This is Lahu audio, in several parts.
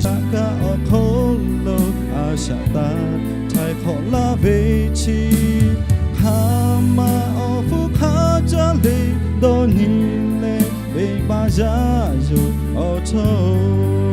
Laꞈ kaꞈ awˬ hk'oˆ lo a shaꞈ taˍ htaiˍ hk'awꞈ laˇ ve chi, hk'aˬ ma awˬ hpfuhˇ hk'aˇ caˇ le dawˇ nyi leh, venˇbaˆ yaˇ yoˬ awˬ chawˇ-oˬ.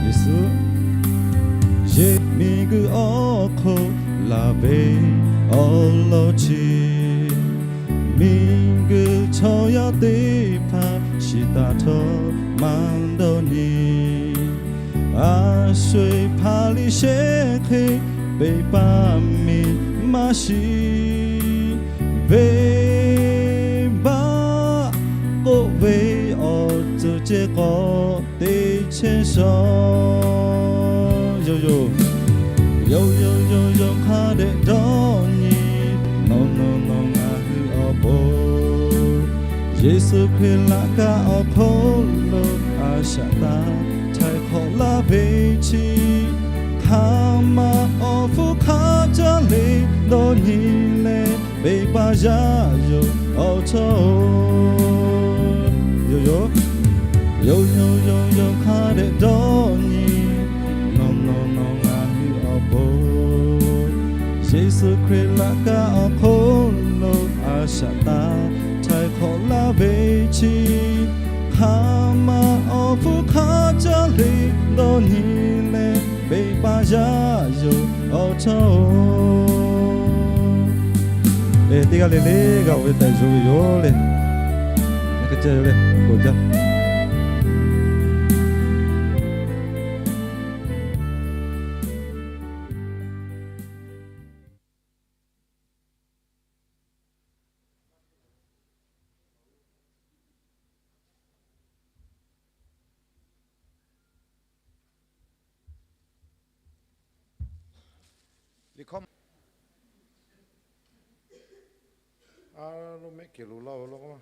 Yeˍsuˆ, yehˬ miˬguiˬ awˬ hk'oˆ laˬ ve awˬ lawn chi, miˬguiˬ chaw yaˇ teˇ hpaˍ shiˍ taˍ htawˇ maˇ dawˇ nyi. A sho-eˬ hpaˍ liꞈ shehˆ hk'e peꞈ paˍ miˬ maˇ shiˍ, venˇbaˆ k'oˆ ve awˬ tcuhˍ ceh k'awꞈ te chehˇ shaw. Yoˬ yoˬ, yoˬ yoˬ yoˬ yoˬ, hk'a dehꞈ dawˇ nyi, nawˬ nawˬ nawˬ ngaˬ hui awˬ pon Yeˍsuˆ Hkriꞈ laꞈ kaꞈ awˬ hk'oˆ lo a shaꞈ taˍ htaiˍ hk'awꞈ laˇ ve chi, hk'aˬ ma awˬ hpfuhˇ hk'aˇ caˇ le dawˇ nyi leh, venˇbaˆ yaˇ yoˬ awˬ chawˇ-oˬ. Yoˬ yoˬ, yoˬ yoˬ yoˬ yoˬ, hk'a dehꞈ dawˇ nyi, nawˬ nawˬ nawˬ ngaˬ hui awˬ pon Yeˍsuˆ Hkriꞈ laꞈ kaꞈ awˬ hk'oˆ lo a shaꞈ taˍ htaiˍ hk'awꞈ laˇ ve chi, hk'aˬ ma awˬ hpfuhˇ hk'aˇ caˇ le dawˇ nyi leh, venˇbaˆ yaˇ yoˬ awˬ chawˇ-oˬ. Teˇ g'aˇ le le g'a oˇ ve tehꞈ yonˍ ve yoˬ le. Hk'e ceh yoˬ le, k'oˆ jaˇ. Liꞈ hkawˇ, a lo mehˆ kehˬ lo laˇ-oˬ law k'o,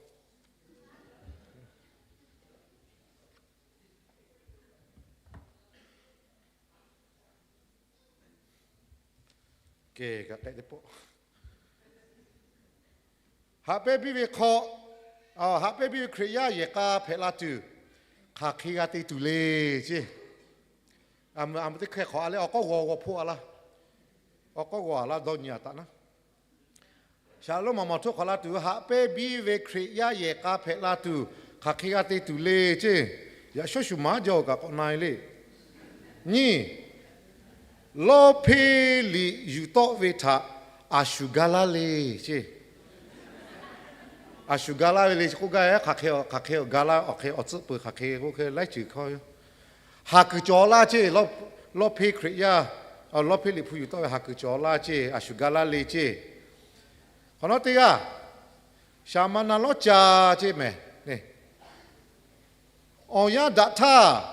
kehˬ kaꞈ k'ehˆ teˇ pawˆ. Haꞈ pehnˇ biˇ ve hk'aw, haꞈ pehnˇ biˇ ve Hkriꞈ yaˇ yehˬ k'a hpehꞈ la tuˬ, hk'aˬ hk'e g'a te tuˬ le ceˇ. A, a, teˇ hkeh hk'awꞈ a leh awˬ k'awˇ g'aw g'aw hpoˆ a laˇ. Awˬ k'awˇ g'aw a laˇ dawˇ nyi a taꞈ naˉ. Shaˍlonˍ maˍ maˍ htoˆ hk'awꞈ la tuˬ, haꞈ pehnˇ biˇ ve Hkriꞈ yaˇ yehˬ k'a hpehꞈ la tuˬ, hk'aˬ hk'e g'a te tuˬ le ceˇ. Yaꞈ shawˉ shuˍ maˍ jaˇ-oˬ kaꞈ k'awꞈ na-e le. Nyiˇ, lawˇ hpeˇ liꞈ yuˬ tawˆ ve htaꞈ a shu gaˇ laˇ le ceˇ. A shu gaˇ laˇ ve le k'oˆ gaˇ ve, hk'aˬ hk'e, hk'aˬ hk'e awˬ gaˇ laˇ, awˬ hk'e awˬ tcuhˆ peuˬ, hk'aˬ hk'e k'oˆ hk'e laiˉ ceuˬ hkawˇ yoˬ. Haˍ kuiˬ cawˬ laˇ ceˇ. Lawˇ hpeˇ Hkriꞈ yaˇ, lawˇ hpeˇ liꞈ hpu yuˬ tawˆ ve haˍ kuiˬ cawˬ laˇ ceˇ, a shu gaˇ laˇ le ceˇ. Hk'awꞈ nawˉ teˇ g'aˇ, shaˍ ma na lawˉ ca ceˇ mehˍ. Awˬ yanˇ daꞈ htaˇ,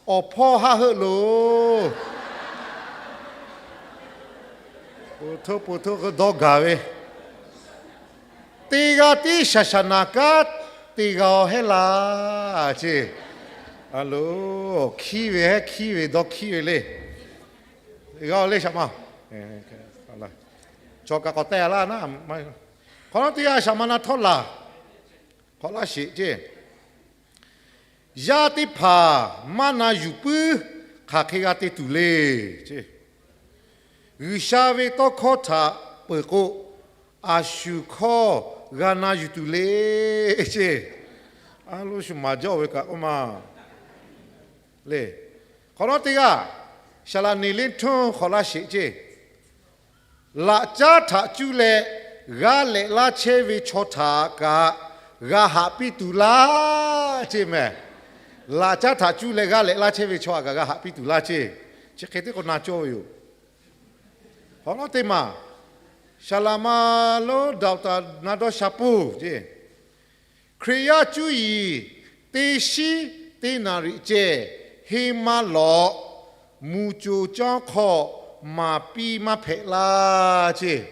awˬ hpawˇ haˆ heuˆ loˬ. Poˬ htoˇ poˬ htoˇ k'o dawˇ gaˬ ve, teˇ g'aˇ tiˉ shaˍ shaˍ naˍ kanˉ te g'a-oˬ hehˉ laˇ ceˇ. A lo, hkiˉ ve hehˉ hkiˉ ve dawˇ hkiˉ ve le. G'a-oˬ le shaˍ ma. Chaw kaꞈ k'awꞈ teh laˇ na. Hk'awꞈ nawˉ teˇ g'aˇ shaˍ ma na htawˇ laˬ, k'awꞈ laˇ sheˍ ceˇ. Yaˇ teˇ hpaˍ maˇ na yuˬ puiˉ hk'aˬ hk'e g'a te tuˬ le ceˇ. G'uiˬsha ve tawˇ hkawˇ htaꞈ peuˬ k'o, a shu hkawˇ g'a na yuˬ tuˬ le ceˇ. A lo shu maˍ jaˇ-oˬ ve kaꞈ k'oˆ ma le. Hk'awꞈ nawˉ teˇ g'aˇ, Saˍlaꞈniˍ liˇ htuˇ hk'awꞈ laˇ sheˍ ceˇ. Laꞈ caˉ htaꞈ cuˇ leh g'aˇ lehꞈ laˇ chehˇ ve chaw htaꞈ kaꞈ g'a haꞈ piˇ tuˬ laˇ ceˇ mehˍ. Laꞈ caˉ htaꞈ cuˇ leh g'aˇ lehꞈ laˇ chehˇ ve chaw htaꞈ kaꞈ g'a haꞈ piˇ tuˬ laˇ ceˇ. Chi hk'e teˇ k'o na cawˇ ve yoˬ. Hk'awꞈ nawˉ teˇ maˬ, Saˍlaꞈ ma lonˉ Daˍuˍdaˍ na dawˇ sha puˇ ceˇ. Hkriꞈ yaˇ cuˇ yiˍ teˇ shiˉ teˇ naˍ riˍ ceh henˇ maˇ lawꞈ. Muˍ coˍ caˇ hk'aw maˍ piˇ maˇ hpehꞈ laˇ ceˇ.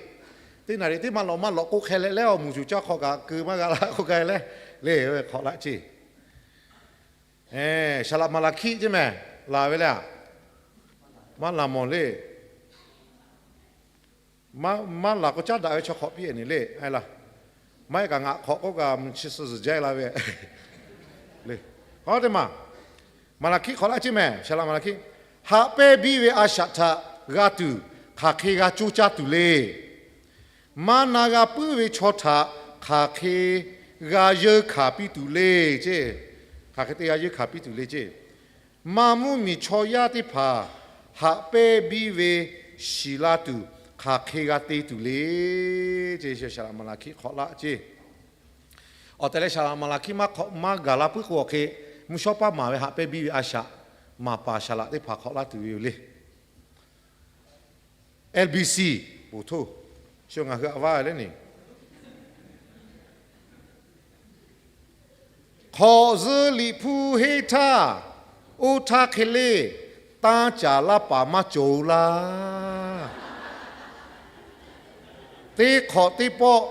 Teˇ naˍ riˍ teˇ maˇ lawꞈ maˇ lawꞈ k'oˆ hk'e leh leh, awˬ muˍ coˍ caˇ hk'aw kaꞈ keu maˇ g'a laˇ k'oˆ gaˇ leh, le hk'awꞈ laˇ ceˇ. Saˍ laꞈ Maˍlaˍhkiˆ ceˇ mehˍ, laˬ ve le. Maˇ laˬ mawˬ le. Maˇ laˬ k'o caˉ daꞈ ve chaw hk'awꞈ piˇ-eˬ neˬ le. Maˇ heˆ kaꞈ ngaˬ hk'awꞈ k'oˆ kaꞈ chi suh zuhˬ jaˇ la ve. Teˇ maˬ, Maˍlaˍhkiˆ hk'awꞈ laˇ ceˇ mehˍ, Saˍ laꞈ Maˍlaˍhkiˆ. Haꞈ pehnˇ biˇ ve a shaꞈ htaꞈ g'a tuˬ, hk'aˬ hk'e g'a coˇ caˇ tuˬ le. Maˇ na g'a puiˉ ve chaw htaꞈ hk'aˬ hk'e g'a yeunˇ hkanˍ piˇ tuˬ le ceˇ. Hk'aˬ hk'e te g'a yeunˇ hkanˍ piˇ tuˬ le ceˇ. Maˇ mvuhˇ miˬ chaw yaˇ teˇ hpaˍ haꞈ pehnˇ biˇ ve shiˍ la tuˬ, hk'aˬ hk'e g'a te tuˬ le ceˇ. Saˍ laꞈ Maˍlaˍhkiˆ hk'awꞈ laˇ ceˇ. Awˬ tehˬ leh Saˍ laꞈ Maˍlaˍhkiˆ maˇ hk'awꞈ maˇ gaˬ la puiˉ k'o awˬ hk'e, mvuhˇ shawˉ paˇ maˍ ve haꞈ pehnˇ biˇ ve a shaꞈ maˍ paˍ Saˍ laꞈ teˇ hpaˍ hk'awꞈ laˇ tuˬ ve yoˬ le. LBC, โอ้โห ngaˬ hui a vaˇ leh neˬ, hk'awꞈ zuhˆ Liꞈ hpu henˇ htaˇ, oˇ htaˇ hk'e le tanˇ caˍ laˇ paˍ maˇ cawˬ-o laˇ. Teˇ hk'awꞈ teˇ pawˆ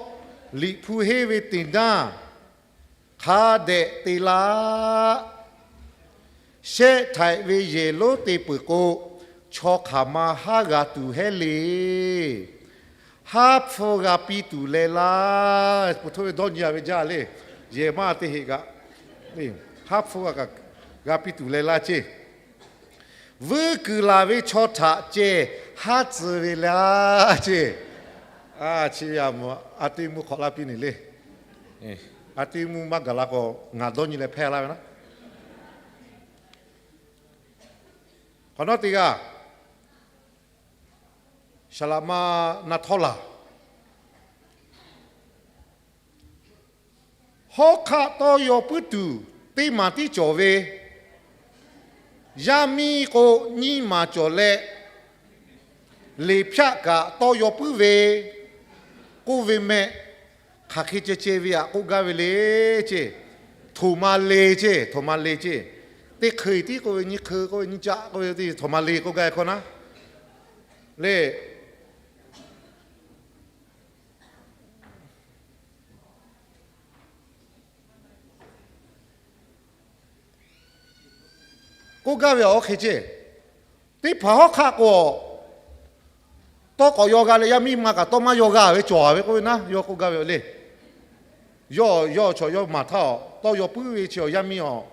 Liꞈ hpu henˇ ve te naˇ hk'a dehꞈ te laˇ. Shehˆ htaiꞈ ve yehˬ lonˉ te peuˬ k'o, chaw hk'aˬ ma haˉ g'a tuˬ heˉ le. Haˉ hpfuhˇ g'a piˇ tuˬ leh laˇ. Pu htoˇ ve dawˇ nyi a ve jaˇ le. Yehˬ maˇ te heꞈ kaꞈ, haˉ hpfuhˇ g'a piˇ tuˬ leh laˇ ceˇ. Vuiˇ kuiˬ laˬ ve chaw htaꞈ ceh haˉ tcuh ve laˇ ceˇ. Chi ve a mvuhˬ a teˇ mvuhˇ hk'awꞈ laˇ piˇ neˬ le. A teˇ mvuhˇ maˇ gaˬ la k'o, ngaˬ dawˇ nyi leh hpehˇ laˇ ve naˉ. Hk'awꞈ nawˉ teˇ g'aˇ, Saˍ laꞈ ma na htawˇ laˬ. Hawˉ hk'aˆ tawˇ yaw puiˉ tuˬ teˇ maˍ tiˉ cawˬ ve, yaˇ miˇ k'o nyiˇ maˍ cawˬ leh, liꞈ hpyaˆ kaꞈ tawˇ yaw puiˉ ve k'oˆ ve meh. Hk'aˬ hk'e ceh ceh ve aꞈ k'oˆ gaˇ ve le ceˇ. Htoꞈ ma le ceˇ, htoꞈ ma le ceˇ. Teˇ hk'e tiˉ k'oˆ ve, nyiˇ hk'e k'oˆ ve, nyiˇ caˆ k'oˆ ve, teˇ htoꞈ ma le k'oˆ gaˇ ve hkawˇ naˉ le. K'oˆ gaˇ ve awˬ hk'e ceˇ. Teˇ hpaˍ hawˉ hk'aˆ k'o, tawˇ k'awꞈ yaw g'a leh yaˇ miˇ ma kaꞈ tawˇ maˇ yaw g'a ve cawˬ ve k'oˆ ve naˉ, yawˇ k'oˆ gaˇ ve le. Yawˇ yawˇ chaw yawˇ maˍ htaˇ, tawˇ yaw puiˉ ve chi awˬ yaˇ miˇ awˬ,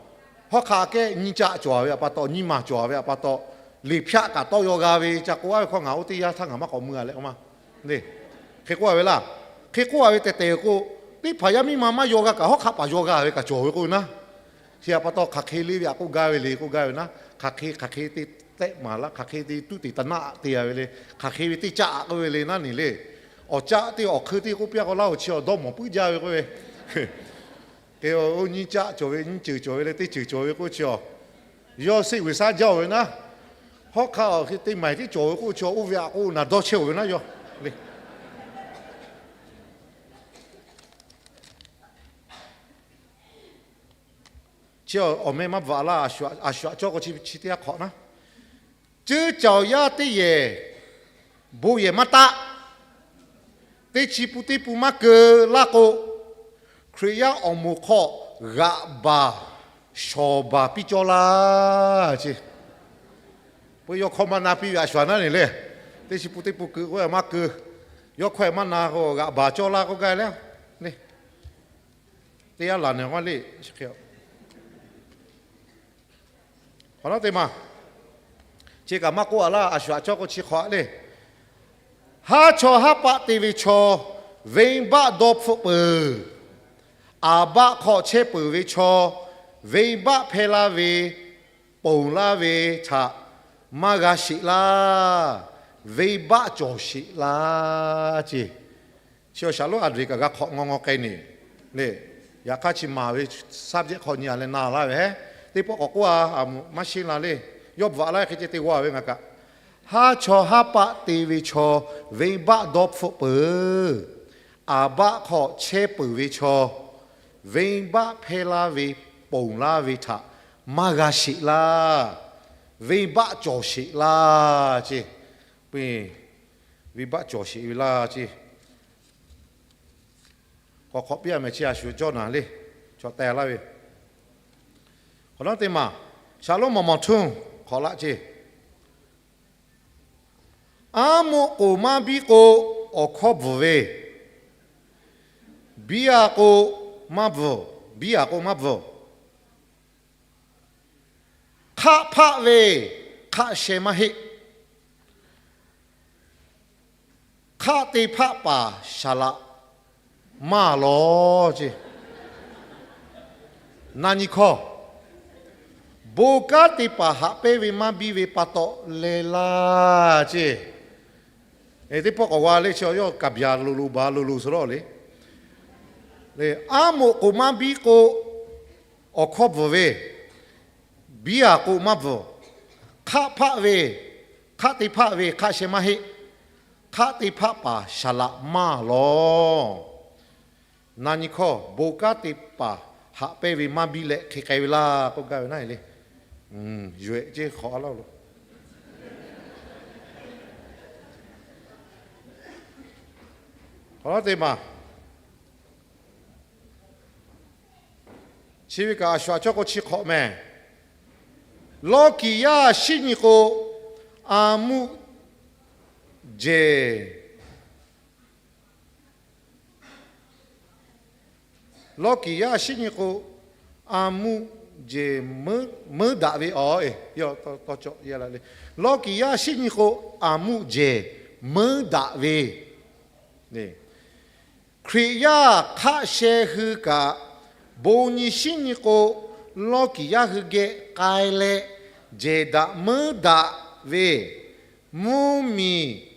hawˉ hk'aˆ kehˉ nyiˇ caˆ cawˬ ve aꞈ pa taw, nyiˇ maˍ cawˬ ve aꞈ pa taw, liꞈ hpyaˆ kaꞈ tawˇ yaw g'a ve ca k'oˆ a ve hkawˇ ngaˬ oˇ teˇ yanˇ htaˇ ngaˬ maˇ k'awꞈ mui a leh k'o ma. Hk'e k'oˆ a ve laˇ. Hk'e k'oˆ a ve tehꞈ tehꞈ k'o, teˇ hpaˍ yaˇ miˇ ma maˇ yaw g'a kaꞈ hawˉ hk'aˆ paˍ yaw g'a ve kaꞈ cawˬ ve k'oˆ ve naˉ. Chi aꞈ pa taw hk'aˬ hk'e le ve aꞈ k'oˆ gaˇ ve le k'oˆ gaˇ ve naˉ. Hk'aˬ hk'e hk'aˬ hk'e te tehˆ maˍ laˇ, hk'aˬ hk'e te tuˉ te taˍ naˆ te a ve le. Hk'aˬ hk'e ve teˇ caˆ k'oˆ ve le naˉ neˬ le. Awˬ caˆ teˇ awˬ hk'eun teˇ k'oˆ piˇ a k'o, laˇ oˬ chi awˬ dawˇ mawˬ puiˉ jaˇ ve k'oˆ ve. Hk'e oˇ nyiˇ caˆ cawˬ ve, nyiˇ ceuˬ cawˬ ve leh teˇ ceuˬ cawˬ ve k'oˆ chi awˬ, yawˇ seˆ g'uiˬ shaˉ jaˇ oˬ ve naˉ. Hawˉ hk'aˆ awˬ hk'e te maiˍ tiˉ cawˬ ve k'oˆ chi awˬ, oˇ ve aꞈ k'o naˬ dawˇ chehˇ oˬ ve naˉ yawˇ le. Chi awˬ meh maˇ bvuhꞈ laˇ. A shu aꞈ cawˇ k'o chi teˇ g'aˇ hk'awꞈ naˉ. Ceuˇ caoˬ yaˇ teˇ yehˬ bon yehˬ maˇ taˆ. Teˇ chi pun teˇ pun maˇ keu laˇ k'o, Hkriꞈ yaˇ awˬ moˍ hk'aw g'aꞈ baˬ shawˍ baˬ piˇ cawˇ laˇ ceˇ. Peu yawˇ hkawˇ maˇ na piˇ ve a shu aꞈ naˉ neˬ le. Teˇ chi pun teˇ pun keu k'o maˇ keu. Yawˇ hkawˇ maˇ na k'o g'aꞈ baˬ cawˇ laˇ k'oˆ gaˇ le. Teˇ yanˇ laˬ neˬ g'aˇ le. Hk'awꞈ nawˉ teˇ maˬ, chi kaꞈ maˇ k'oˆ a laˇ. A shu aꞈ cawˇ k'o chi hk'awꞈ a le. Haˉ chaw haˉ paˆ te ve chaw, venˇbaˆ dawˇ hpfuhˆ peuˬ. Aˍbaˆ hk'aw chehˇ peuˬ ve chaw, venˇbaˆ hpehˇ laˇ ve, ponˬ laˇ ve htaꞈ maˇ g'a sheˍ laˇ. Venˇbaˆ cawˬ sheˍ laˇ ceˇ. Chi awˬ shaˍ lonˉ a dri kaꞈ g'a hk'awꞈ ngaw ngaw k'ai neˬ le. Yaꞈ hk'aˇ chi maˍ ve subject hk'aw nyi a leh na laˇ ve heˉ. Teˇ pawˆ k'awꞈ k'oˆ a, a moˍ maˇ sheˉ la le. Yawˇ bvuhꞈ laˇ hk'e ceh te g'aw ve ngaˬ kaꞈ, haˉ chaw haˉ paˆ te ve chaw, venˇbaˆ dawˇ hpfuhˆ peuˬ. Aˍbaˆ hk'aw chehˇ peuˬ ve chaw, venˇbaˆ hpehˇ laˇ ve, ponˬ laˇ ve htaꞈ maˇ g'a sheˍ laˇ. venˇbaˆ cawˬ sheˍ laˇ ceˇ. Venˇbaˆ cawˬ sheˍ ve laˇ ceˇ. K'awꞈ hk'awꞈ piˇ a mehˍ chi a shu jawˇ naˍ le, chaw teh laˇ ve. Hk'awꞈ nawˉ teˇ maˬ, Shaˍlonˉ mawˬ mawˬ htuˇ hk'awꞈ laˆ ceˇ. Aˉ moˆ k'oˍ maˇ biˇ k'o, awˬ hkawˇ bvuhˬ ve, biˇ a k'o maˇ bvuhˬ, biˇ a k'o maˇ bvuhˬ. Hk'aˆ hpaˆ ve hk'aˆ sheh maˇ heˆ. Hk'aˆ te hpaˆ paˍ saˍ laꞈ maˇ lawˬ ceˇ. Na nyi hkawˇ, bon kanˉ te paˍ haꞈ pehnˇ ve maˇ biˇ ve pa taw leh laˇ ceˇ. Teˇ pawˆ k'awꞈ g'a le chi yawˇ kaˍ byaˍ lo lo ba lo lo suh lawˇ le. Aˉ moˆ k'oˍ maˇ biˇ k'o, awˬ hkawˇ bvuhˬ ve, biˇ a k'o maˇ bvuhˬ. Hk'aˆ hpaˆ ve, hk'aˆ te hpaˆ ve hk'aˆ sheh maˇ heˆ. Hk'aˆ te hpaˆ paˍ saˍ laꞈ maˇ lawˬ. Na nyi hkawˇ, bon kanˉ te paˍ haꞈ pehnˇ ve maˇ biˇ leh hk'e k'ai ve laˇ k'oˆ gaˇ ve naˉ le. Yuˬ ehˍ ceˇ hk'awꞈ a laˇ lo. Hk'awꞈ nawˉ teˇ maˬ, chi ve kaꞈ a shu a cawˇ k'o chi hk'awꞈ mehˍ. Lawˇ kiˍ yaˇ shiˉ nyi k'o, a muˆ jehˬ. Lawˇ kiˍ yaˇ shiˉ nyi k'o, a muˆ jehˬ meuˉ daꞈ ve a e, lawˇ kiˍ yaˇ shiˉ nyi k'o, a muˆ jehˬ meuˉ daꞈ ve Hkriꞈ yaˇ hk'aˆ sheh hui kaꞈ, bon nyi shiˉ nyi k'o, lawˇ kiˍ yaˇ hui geh k'ai leh, jehˬ daꞈ meuˉ daꞈ ve, mvuhˇ miˬ,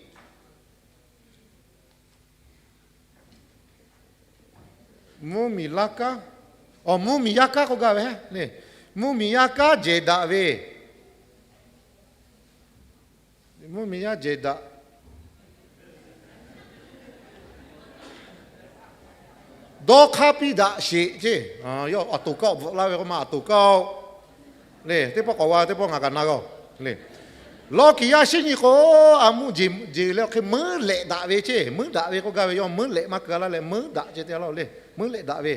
mvuhˇ miˬ laˇ kanˉ, mvuhˇ miˬ yaˇ kanˉ k'oˆ gaˇ ve, mvuhˇ miˬ yaˇ kanˉ jehˬ daꞈ ve, mvuhˇ miˬ yaˇ jehˬ daꞈ dawˇ hk'aˇ piˇ daꞈ sheˍ ceˇ. Yawˇ aˬ toˍ kaˇ bvuhꞈ laˇ ve k'o ma aˬ toˍ kaˇ-oˬ le. Teˇ pawˆ k'awꞈ g'a, teˇ pawˆ ngaˬ kaꞈ na g'a le. Lawˇ kiˍ yaˇ shiˉ nyi k'o, a muˆ jeˬ jeˬ leh awˬ hk'e meuˉ lehꞈ daꞈ ve ceˇ. Meuˉ daꞈ ve k'oˆ gaˇ ve yawˇ meuˉ lehꞈ maˇ keu laˇ leh meuˉ daꞈ ceˇ te laˇ le. Meuˉ lehꞈ daꞈ ve,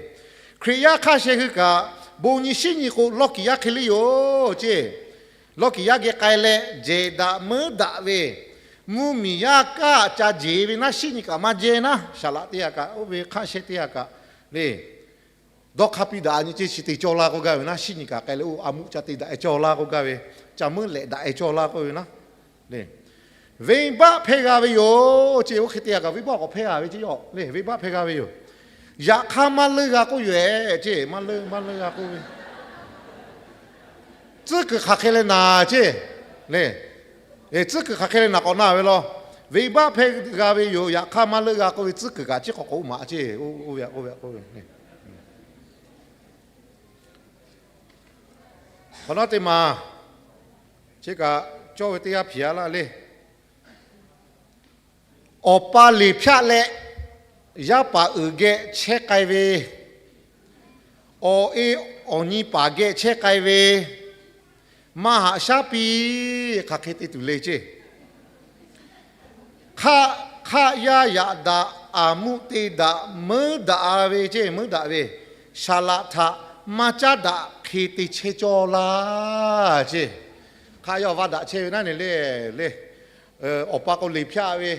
Hkriꞈ yaˇ hk'aˇ sheh hui kaꞈ, bon nyi shiˉ nyi k'o lawˇ kiˍ yaˇ hk'e le yoˬ ceˇ. Lawˇ kiˍ yaˇ geh k'ai leh jehˬ daꞈ meuˉ daꞈ ve, mvuhˇ miˬ yaˇ kanˉ ca jeˬ ve naˉ shiˉ nyi kaꞈ maˇ jehˇ naˉ, saˍ laꞈ teˇ g'aˇ kaꞈ oˇ ve hk'aˆ sheh teˇ g'aˇ kaꞈ le. Dawˇ hk'aˇ piˇ daꞈ nyi ceˇ chi te cawˇ laˇ k'oˆ gaˇ ve naˉ shiˉ nyi kaꞈ k'ai leh oˇ a muˆ ca te daꞈ e cawˇ laˇ k'oˆ gaˇ ve, ca meuˉ lehꞈ daꞈ e cawˇ laˇ k'oˆ ve naˉ le. Venˇbaˆ hpehˇ g'a ve yoˬ ceˇ. Oˇ hk'e te g'a kaꞈ venˇbaˆ k'awꞈ hpehˇ g'a ve ceˇ yawˇ le. Venˇbaˆ hpehˇ g'a ve yoˬ. Yaꞈ hk'aˇ maˇ leuˆ g'a k'oˆ yoˬ ehˍ ceˇ. Maˇ leuˆ, maˇ leuˆ g'a k'oˆ ve, tcuhˉ kuiˬ hk'aˬ hk'e leh naˍ ceˇ le. Tcuhˉ kuiˬ hk'aˬ hk'e leh naˍ k'awꞈ na ve law. Venˇbaˆ hpehˇ g'a ve yoˬ. Yaꞈ hk'aˇ maˇ leuˆ g'a k'oˆ ve tcuhˉ kuiˬ kaꞈ chi k'awꞈ k'oꞈ maꞈ ceˇ. Oˇ ve k'oˆ ve k'oˆ ve Hk'awꞈ nawˉ teˇ maˬ, chi kaꞈ cawˇ ve teˇ g'aˇ hpiꞈ a laˇ le. Awˬ pa liꞈ hpyaˆ leh, yaˇ paˍ uiˍ geh chehˇ k'ai ve, awˬ e awˬ nyi paˍ geh chehˇ k'ai ve, maˇ haꞈ shaˉ piˇ hk'aˬ hk'e te tuˬ le ceˇ. Hk'aˆ, hk'aˆ yaˇ yaꞈ daꞈ, aˬ muˆ te daꞈ, meuˉ daꞈ ve ceˇ, meuˉ daꞈ ve, saˍ laꞈ htaꞈ maˇ caˉ daꞈ hk'e te chehˇ cawˇ laˇ ceˇ. Hk'aˆ yaˇ awˬ vaˇ daꞈ chehˇ ve naˉ ne le, le, awˬ pa k'o liꞈ hpyaˆ ve,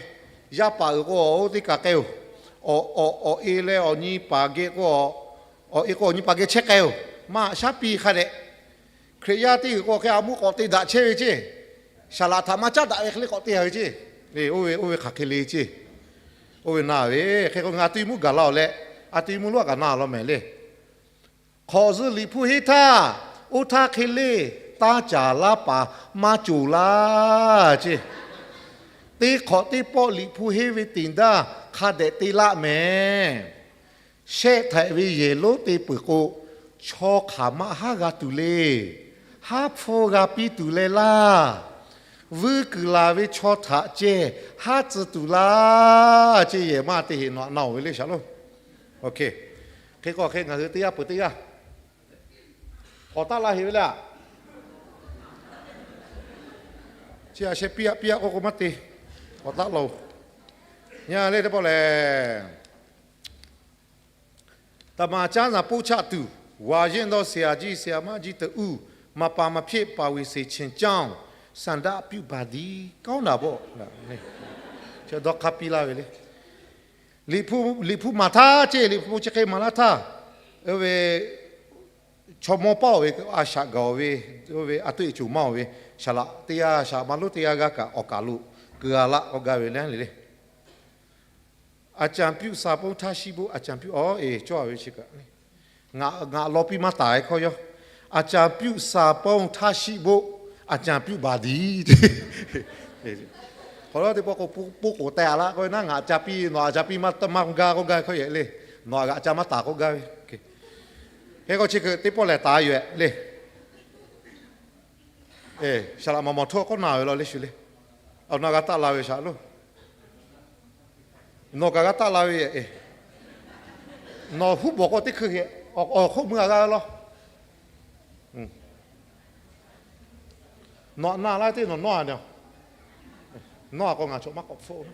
yaˇ paˍ uiˍ k'o oˇ teˇ kaˬ k'ai-oˬ, awˬ e leh awˬ nyi paˍ geh k'o, awˬ e k'o awˬ nyi paˍ geh chehˇ k'ai-oˬ, maˇ haꞈ shaˉ piˇ hk'a dehꞈ. Hkriꞈ yaˇ teˇ g'uiˬ k'o hk'e aˬ muˆ k'awꞈ te daꞈ chehˇ ve ceˇ. Saˍ laꞈ htaꞈ maˇ caˉ daꞈ ve hk'e le k'awꞈ te a ve ceˇ. Oˇ ve, oˇ ve hk'aˬ hk'e le ceˇ. Oˇ ve na ve hk'e k'o ngaˬ a ti mvuhˇ gaˬ la-oˬ leh, a ti mvuhˇ loˉ a kaꞈ na law mehˍ le. Hk'awꞈ zuhˆ liꞈ hpu henˇ htaˇ, oˇ htaˇ hk'e le taˇ caˍ laˇ paˍ maˇ coˬ laˇ ceˇ. Teˇ hk'awꞈ teˇ pawˆ liꞈ hpu henˇ ve teꞈ daˇ hk'a dehꞈ te laˆ mehˍ. Shehˆ htaiꞈ ve yehˬ lonˉ te peuˬ k'o, chaw hk'aˬ ma haˉ g'a tuˬ le. Haˉ hpfuhˇ g'a piˇ tuˬ leh laˇ. Vuiˇ kuiˬ laˬ ve chaw htaꞈ ceh haˉ tcuh tuˬ laˇ ceˇ. Yehˬ maˇ te heꞈ nawˬ na-oˬ ve le shaˍ lonˉ. Hk'e k'o hk'e ngaˬ hui teˇ g'aˇ peuˬ teˇ g'aˇ k'awꞈ taˆ la heꞈ ve le a. Chi a sheh piˇ aꞈ piˇ aꞈ k'oˆ k'o maˇ te. K'awꞈ taˆ la-oˬ. Nyi le teˇ pawˆ lehˬ, ธรรมจารย์ ผู้เฒ่า ဝါရင့်သော ဆရာကြီး ဆရာမကြီးတစ်ဦး မပါမဖြစ် ပါဝင်စေချင်ကြောင်း ဆန္ဒပြုပါသည် ကောင်းတာပေါ့ ဒၣ်ခါ piˇ laˇ ve le. Liꞈ hpu maˍ htaˇ ceˇ, Liꞈ hpu chi hk'e maˍ laˇ htaˇ, oˇ ve chaw mawˇ paˆ-oˬ ve, a shaꞈ gaˬ-oˬ ve, oˇ ve a toˆ e coˬ maˇ-oˬ ve, shaˍ laꞈ teˇ g'aˇ, shaˍ laꞈ maˇ lonˉ teˇ g'aˇ g'aˇ kaꞈ awˬ kaˬ lo keu-a laˆ k'oˆ gaˇ ve le le. อาจารย์ပြုစာပုံ၊ ထားရှိဖို့ อาจารย์ပြု, aw e cawˇ-a ve chi kaꞈ, ngaˬ law piˇ maˇ taˍ ve hkawˇ yawˇ, อาจารย์ပြုစာပုံ၊ ထားရှိဖို့ อาจารย์ပြုပါသည် Hk'aw lo teˇ pawˆ k'o, poˇ k'oˍ teh-a laˇ k'oˆ ve naˉ, ngaˬ ca piˇ, nawˬ a ca piˇ maˇ gaˇ k'oˆ gaˇ ve hkawˇ yehˬ le. Nawˬ a g'aꞈ ca maˇ taˍ k'oˆ gaˇ ve. Hk'e k'o chi hk'e teˇ pawˆ lehˬ taˍ yoˬ-ehˍ le. Shaˍ laꞈ maˍ mawˬ htoˇ k'awꞈ na ve law le shu le. Awˬ na g'a taˆ la ve shaˍ loˬ. Nawˬ kaꞈ g'a taˆ la ve yoˬ. Nawˬ huˉ bawˬ k'o teˇ hkui hk'e, awˬ hk'oˆ mui a g'a law. Nawˬ aꞈ na laˇ teˇ nawˬ nawˇ-a ne. Nawˇ-a k'o ngaˬ chaw maˇ k'awꞈ hpfuhˆ-oˬ.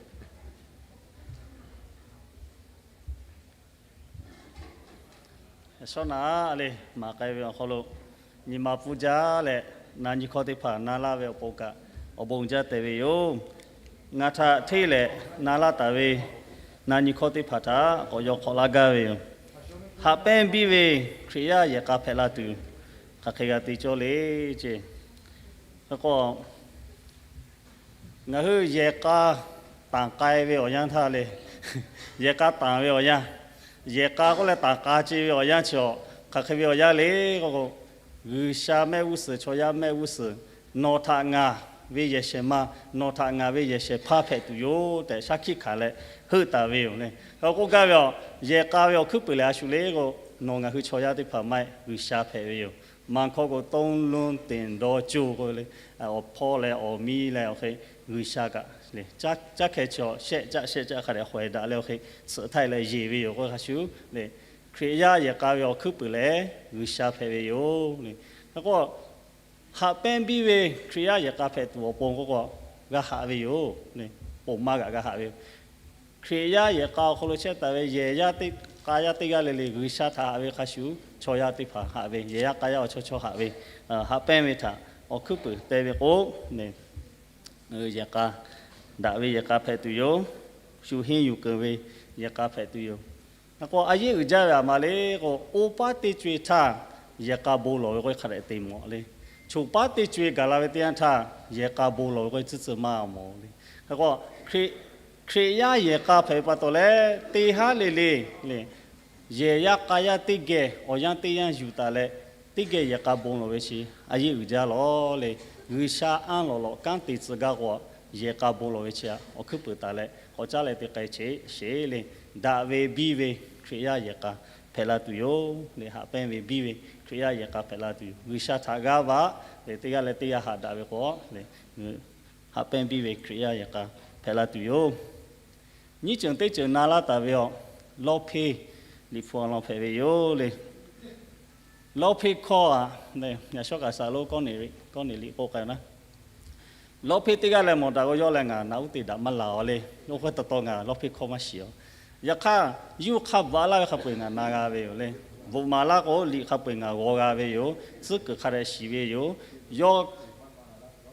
Shawˉ naꞈ le, maˍ k'ai ve awˬ hk'aw lo nyi ma pfuhˇ jaˇ leh, na nyi hkawˇ teˇ hpaˍ na laˇ ve awˬ pon kaꞈ, awˬ bon jaˇ tehꞈ ve yoˬ. Ngaˬ htaꞈ hteˇ lehꞈ na laˇ taˍ ve na nyi hkawˇ teˇ hpaˍ htaꞈ k'awꞈ yaw hk'awꞈ laˇ gaˇ ve yoˬ. Haꞈ pehnˇ biˇ ve Hkriꞈ yaˇ yehˬ k'a hpehꞈ la tuˬ, hk'aˬ hk'e g'a te cawˇ le ceˇ. Hk'e k'o, ngaˬ hui yehˬ k'a tanˍ k'ai ve awˬ yanˇ htaˇ le, yehˬ k'a tanˍ ve awˬ yanˇ, yehˬ k'a k'oˆ leh tanˍ k'a ce ve awˬ yanˇ chi awˬ, hk'aˬ hk'e ve awˬ yanˇ le k'oˆ k'o, G'uiˬsha mehˆ g'uˇ suhˍ, chaw yaˇ mehˆ g'uˇ suhˍ, nawˬ htaꞈ ngaˬ ve yehˬ shehˍ ma, nawˬ htaꞈ ngaˬ ve yehˬ shehˍ hpaˇ hpehꞈ tuˬ yoˬ tehꞈ shaˉ hkiˆ hkanˍ leh heuˆ taˍ ve yoˬ le. K'oˆ gaˇ ve awˬ, yehˬ k'a ve awˬ hkuiˉ puiˍ lehˬ a shu le k'o, nawˬ ngaˬ hui chaw yaˇ teˇ hpaˍ maˇ heˆ, G'uiˬsha hpehꞈ ve yoˬ. Maˇ hkawˇ k'o, သုံးလုံးတင်တော် co k'oˆ ve le, awˬ hpawˇ leh awˬ miˇ leh awˬ hk'e G'uiˬsha kaꞈ le, caˇ hkeh chi awˬ shehˆ caˆ shehˆ caˆ hk'a dehꞈ hawehˍ daꞈ leh awˬ hk'e tsuhꞈ htaˇ leh yeˬ ve yoˬ k'oˆ hk'a shuˍ le. Hkriꞈ yaˇ yehˬ k'a ve awˬ hkuiˉ puiˍ lehˬ G'uiˬsha hpehꞈ ve yoˬ le. K'o, haꞈ pehnˇ biˇ ve Hkriꞈ yaˇ yehˬ k'a hpehꞈ tuˬ awˬ pon k'oˆ k'o, g'a haꞈ ve yoˬ. Ponˬ maˇ g'aꞈ g'a haꞈ ve yoˬ. Hkriꞈ yaˇ yehˬ k'a awˬ hk'aw lo chehˇ taˍ ve yehˬ yaˇ teˇ k'a yaˇ teˇ g'aˇ le le G'uiˬsha htaꞈ haꞈ ve hk'a shuˍ, chaw yaˇ teˇ hpaˍ haꞈ ve, yehˬ yaˇ k'a yaˇ awˬ chaw chaw haꞈ ve, haꞈ pehnˇ ve htaꞈ awˬ hkuiˉ puiˍ te ve k'o, yehˬ k'a, daꞈ ve yehˬ k'a hpehꞈ tuˬ yoˬ. Shu henˇ yuˬ keunˍ ve yehˬ k'a hpehꞈ tuˬ yoˬ. K'o, a yeˇ uiˍ jaˇ ve aˬ ma le k'o, oˇ paˉ teˇ co-e htaˇ yehˬ k'a bon lawˬ ve k'o hk'a dehꞈ te mawˬ le. Choˬ paˉ teˇ co-e gaˬ la ve teˇ yanˇ htaˇ yehˬ k'a bon lawˬ ve k'o tcuhˉ tcuhˉ maˇ mawˬ le. K'o, Hkriꞈ yaˇ yehˬ k'a hpehꞈ ve pa taw leh, teˇ haˉ le le le, yehˬ yaˇ k'a yaˇ teˇ geh awˬ yanˇ teˇ yanˇ yuˬ taˍ leh, teˇ geh yehˬ k'a bon lawˬ ve chi a yeˇ uiˍ jaˇ lawˬ le. G'uiˬsha anˇ lawꞈ lawꞈ kanˉ te tcuh gaˇ k'o, yehˬ k'a bon lawˬ ve chi awˬ hkuiˉ puiˍ taˍ leh k'awꞈ caˉ leh te k'ai cheꞈ sheˍ le. Daꞈ ve biˇ ve Hkriꞈ yaˇ yehˬ k'a hpehꞈ la tuˬ yoˬ le. Haꞈ pehnˇ ve biˇ ve Hkriꞈ yaˇ yehˬ k'a hpehꞈ la tuˬ yoˬ. G'uiˬsha htaꞈ g'aˇ va leh teˇ g'aˇ leh teˇ g'aˇ haꞈ daꞈ ve k'o, haꞈ pehnˇ biˇ ve Hkriꞈ yaˇ yehˬ k'a hpehꞈ la tuˬ yoˬ. Nyiˇ ceuˬ teˇ ceuˬ na laˇ taˍ ve awˬ, lawˇ hpeˇ Liꞈ hpu awˬ lawn hpehꞈ ve yoˬ le. Lawˇ hpeˇ hkawˇ a, yaꞈ shawˉ kaꞈ saˍ lonˉ Kawˇneˍliˆ k'oˆ k'ai na, lawˇ hpeˇ teˇ g'aˇ leh mawˬ daꞈ k'o, yawˇ leh ngaˬ naꞈ uˉ te daꞈ maˇ laˬ-oˬ le. Oˇ hk'e taw taw ngaˬ lawˇ hpeˇ hkawˇ maˇ shiˍ-oˬ. Yaꞈ hk'aˇ, yuˇ hk'aˇ bvuhꞈ laˇ ve hk'a peu-eˬ ngaˬ na g'a ve yoˬ le. Bvuhꞈ maˍ laˇ k'o, liꞈ hk'a peu-eˬ ngaˬ g'aw g'a ve yoˬ. Tcuhˉ kuiˬ hk'a dehꞈ shiˍ ve yoˬ. Yawˇ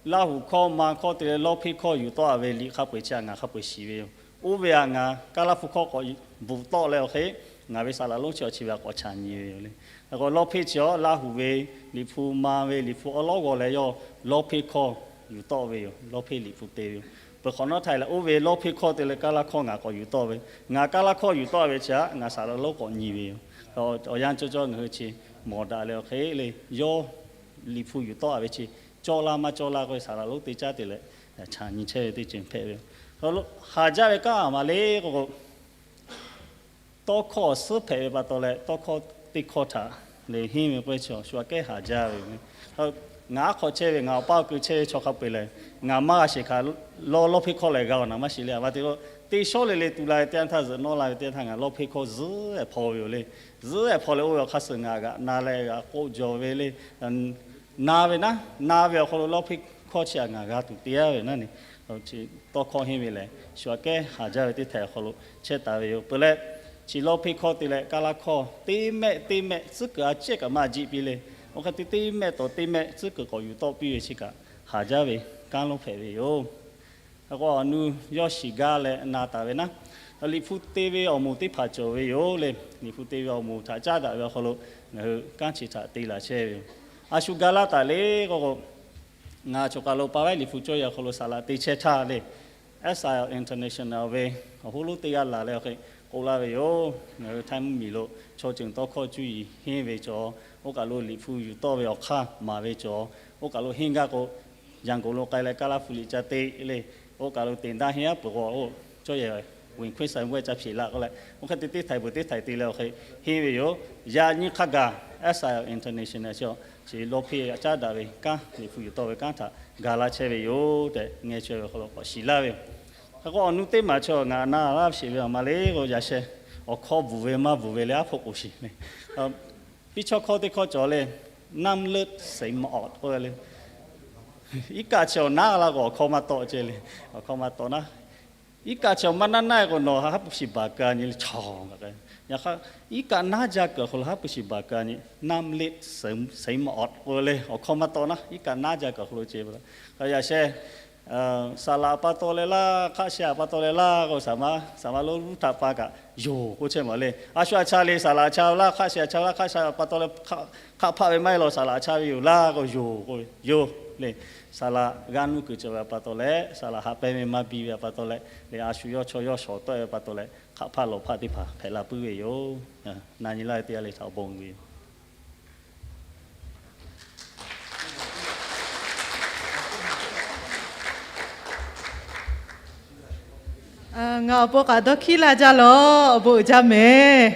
Laˇ huˍ hkawˇ ma hkawˇ te leh lawˇ hpeˇ hkawˇ yuˬ tawˆ-a ve liꞈ hk'a peu-eˬ chi htaꞈ ngaˬ hk'a peu-eˬ shiˍ ve yoˬ. Oˇ ve htaꞈ ngaˬ Kaˇlaˇ hpu hkawˇ k'awꞈ bvuhꞈ tawˆ leh awˬ hk'e, ngaˬ ve saˍ laꞈ lonˉ chi awˬ chi ve htaꞈ k'awꞈ chaꞈ nyi ve yoˬ le. K'o lawˇ hpeˇ chi awˬ Laˇ huˍ ve Liꞈ hpu ma ve Liꞈ hpu awˉ lawˉ g'aw leh yawˇ lawˇ hpeˇ hkawˇ yuˬ tawˆ ve yoˬ. Lawˇ hpeˇ Liꞈ hpu te ve yoˬ. Peuˬ hk'awꞈ nawˉ htaˇ leh oˇ ve lawˇ hpeˇ hkawˇ te leh Kaˇlaˇ hkawˇ ngaˬ k'awꞈ yuˬ tawˆ ve, ngaˬ Kaˇlaˇ hkawˇ yuˬ tawˆ ve chi htaꞈ ngaˬ saˍ laꞈ lonˉ k'awꞈ nyi ve yoˬ. Awˬ yanˇ cawˇ cawˇ ngaˬ hui chi mawˬ daꞈ leh awˬ hk'e le, yawˇ Liꞈ hpu yuˬ tawˆ-a ve chi cawˇ laˇ maˇ cawˇ laˇ k'oˆ ve saˍ laꞈ lonˉ te caˉ te leh, chaꞈ nyi chehˇ ve teˇ ceuˬ hpehꞈ ve yoˬ. Haˍ jaˇ ve kanˉ aˬ ma le k'o, tawˇ hkawˇ awˬ suhˉ hpehꞈ ve pa taw leh tawˇ hkawˇ teˇ hkawˇ htaꞈ le henˇ ve k'oˆ ve chi awˬ shu aꞈ kehˉ haˍ jaˇ ve yoˬ. Ngaˬ aˉ hk'aw chehˇ ve ngaˬ awˬ paˇ awˬ kui chehˇ ve chaw hk'a peu-eˬ lehˬ, ngaˬ maˇ g'a shehˍ hk'aˬ lawˇ lawˇ hpehˇ hkawˇ lehˬ g'a awˬ naˍ maˇ shiˍ le. Aˬ ma te k'o, teˇ shawˉ le le tu la ve teˇ yanˇ htaˇ zuhꞈ nawˉ la ve teˇ yanˇ htaˇ ngaˬ lawˇ hpehˇ hkawˇ zuhˉ ehˍ hpaw ve yoˬ le. Zuhˉ ehˍ hpaw leh oˇ ve awˬ hk'aˇ suh ngaˬ g'aꞈ na leh g'aꞈ k'oˆ jaw ve le. Na ve naˉ, na ve awˬ hk'aw lo lawˇ hpehˇ hkawˇ chi htaꞈ ngaˬ g'a tuˬ te-a ve naˉ ne, tawˇ hkawˇ henˇ ve lehˬ, shu aꞈ kehˉ haˍ jaˇ ve teˇ htaiꞈ awˬ hk'aw lo chehˇ taˍ ve yoˬ. Peuˬ leh, chi lawˇ hpeˇ hkawˇ te leh Kaˇlaˇ hkawˇ teˇ mehˆ teˇ mehˆ tcuhˉ kuiˬ a cehˇ kaꞈ maˇ jiˆ piˇ le. Oˇ hk'e te teˇ mehˆ tawˍ teˇ mehˆ tcuhˉ kuiˬ k'awꞈ yuˬ tawˆ piˇ ve chi kaꞈ haˍ jaˇ ve kanˉ lonˉ hpehꞈ ve yoˬ. Hk'e k'o, awˬ nu yawˇ shiˍ gaˇ leh na taˍ ve naˉ, Liꞈ hpu te ve awˬ moˍ teˇ hpaˍ cawˬ ve yoˬ le. Liꞈ hpu te ve awˬ moˍ htaꞈ caˉ daꞈ ve awˬ hk'aw lo ngaˬ hui kanˉ chi htaꞈ te laˬ chehˇ ve yoˬ. A shu ga laˇ taˍ le k'o k'o, ngaˬ choˬ kaˬ lo pa vaiˉ Liꞈ hpu cawˇ yaꞈ hk'aw lo saˍ laꞈ te chehˇ htaˇ le, Exile International ve awˬ hoˉ lonˉ teˇ g'aˇ laˬ leh awˬ hk'e k'oˆ laˇ ve yoˬ. Ngaˬ hui Htaiˇ mvuhˇmiˬ lo chaw ceuˬ tawˇ hkawˇ cuˇ yiˍ henˇ ve cawˬ, oˇ kaˬ lo Liꞈ hpu yuˬ tawˆ ve awˬ hk'aˇ maˍ ve cawˬ, oˇ kaˬ lo henˇ gaˇ k'o, Yangon lo k'ai leh Kaˇlaˇ hpu liꞈ ca te le, oˇ kaˬ lo teꞈ daˇ henˇ aˉ peuˬ k'o, oˇ cawˇ yehˬ wenˍ hkuiˇ sa veh ca hpeꞈ laˇ k'oˆ leh, oˇ hk'e te teˇ htaiꞈ peuˬ teˇ htaiꞈ te leh awˬ hk'e henˇ ve yoˬ. Yaꞈ nyi hk'a gaˬ Exile International chi, chi lawˇ hpeˇ caˉ daꞈ ve kanˉ, Liꞈ hpu yuˬ tawˆ ve kanˉ htaꞈ ga laˇ chehˇ ve yoˬ tehꞈ ngeh chaweh ve awˬ hk'aw lo k'awꞈ shiˍ laˇ ve yoˬ. Hk'e k'o, awˬ nu teˇ maˬ chi ngaˬ na laˇ sheˍ ve awˬ ma le k'o, yaꞈ sheh awˬ hkawˇ bvuhˬ ve maˇ bvuhˬ ve leh aˉ hpoˆ k'oˍ sheˍ le. Piˇ chawˇ hkawˇ teˇ hkawˇ cawˬ le, น้ำลึกเสียงไม่ออก k'oˆ ve le. Iˉ kaˆ chi awˬ naˉ la k'o awˬ hkawˇ maˇ tawˆ ceh le. Awˬ hkawˇ maˇ tawˆ naˉ. Iˉ kaˆ chi awˬ maˇ naˉ naˆ k'o nawˬ haˉ pui shiˍ baˬ ka nyi le chaw. Yaꞈ hk'aˇ, iˉ kaˆ naˉ jaˇ kuiˬ awˬ hk'aw lo haˉ pui shiˍ baˬ ka nyi, น้ำลึกเสียงไม่ออก k'oˆ ve le. Awˬ hkawˇ maˇ tawˆ naˉ, iˉ kaˆ naˉ jaˇ kuiˬ awˬ hk'aw lo ceh ve la. Yaꞈ sheh saˍ laꞈ pa taw leh laˇ, hk'aˆ sheh pa taw leh laˇ k'o, saˍ ma lonˉ htaꞈ pa kaꞈ yoˬ k'oˆ chehˇ ma le. A shu a cha le, saˍ laꞈ a cha laˇ, hk'aˆ sheh a cha laˇ, hk'aˆ sheh pa taw leh hk'aˆ hpaˆ ve maˇ heˆ law, saˍ laꞈ a cha ve yoˬ laˇ k'o, yoˬ k'oˆ ve yoˬ le. Saˍ laꞈ g'aˇ nuˇ kuiˬ cawˬ ve pa taw leh, saˍ laꞈ haꞈ pehnˇ ve maˇ biˇ ve pa taw leh, le a shu yawˇ chaw yawˇ shawˍ tawˆ-e ve pa taw leh, hk'aˆ hpaˆ lawˬ hpaˆ teˇ hpaˍ hpehꞈ la puiˉ ve yoˬ. Na nyi laˇ ve teˇ g'aˇ le htaꞈ awˬ bon ve yoˬ. Ngaˬ awˬ pon kaꞈ dawˇ hkiˉ laˇ jaˇ lawˬ, awˬ bon uiˍ jaˇ mehˍ.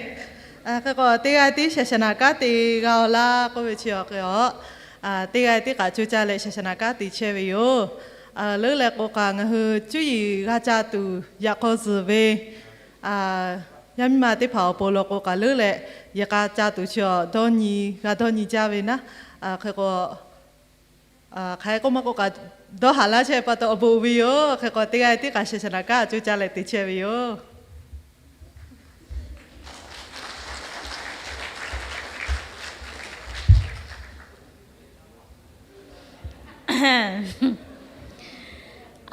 Hk'e k'o, teˇ g'aˇ tiˉ shaˍ shaˍ naˍ kanˉ te g'a-oˬ laˇ k'oˆ ve chi awˬ hk'e a, teˇ g'aˇ tiˉ kaꞈ co caˇ leh shaˍ shaˍ naˍ kanˉ te chehˇ ve yoˬ. Leuˉ leh k'o kaꞈ ngaˬ hui cuˇ yiˍ g'a ca tuˬ yaꞈ k'aw zuhˬ ve yaˇ miˇ ma teˇ hpaˍ awˬ pon law k'o kaꞈ leuˉ leh, yehˬ k'a ca tuˬ chi awˬ dawˇ nyi g'a dawˇ nyi jaˇ ve naˉ. Hk'e k'o, hk'aˬ hk'e k'oˆ maˇ k'oˆ kaꞈ, dawˇ haˍ laˇ chehˇ pa taw awˬ bon uiˍ ve yoˬ. Hk'e k'o, teˇ g'aˇ tiˉ kaꞈ shaˍ shaˍ naˍ kanˉ co caˇ leh te chehˇ ve yoˬ.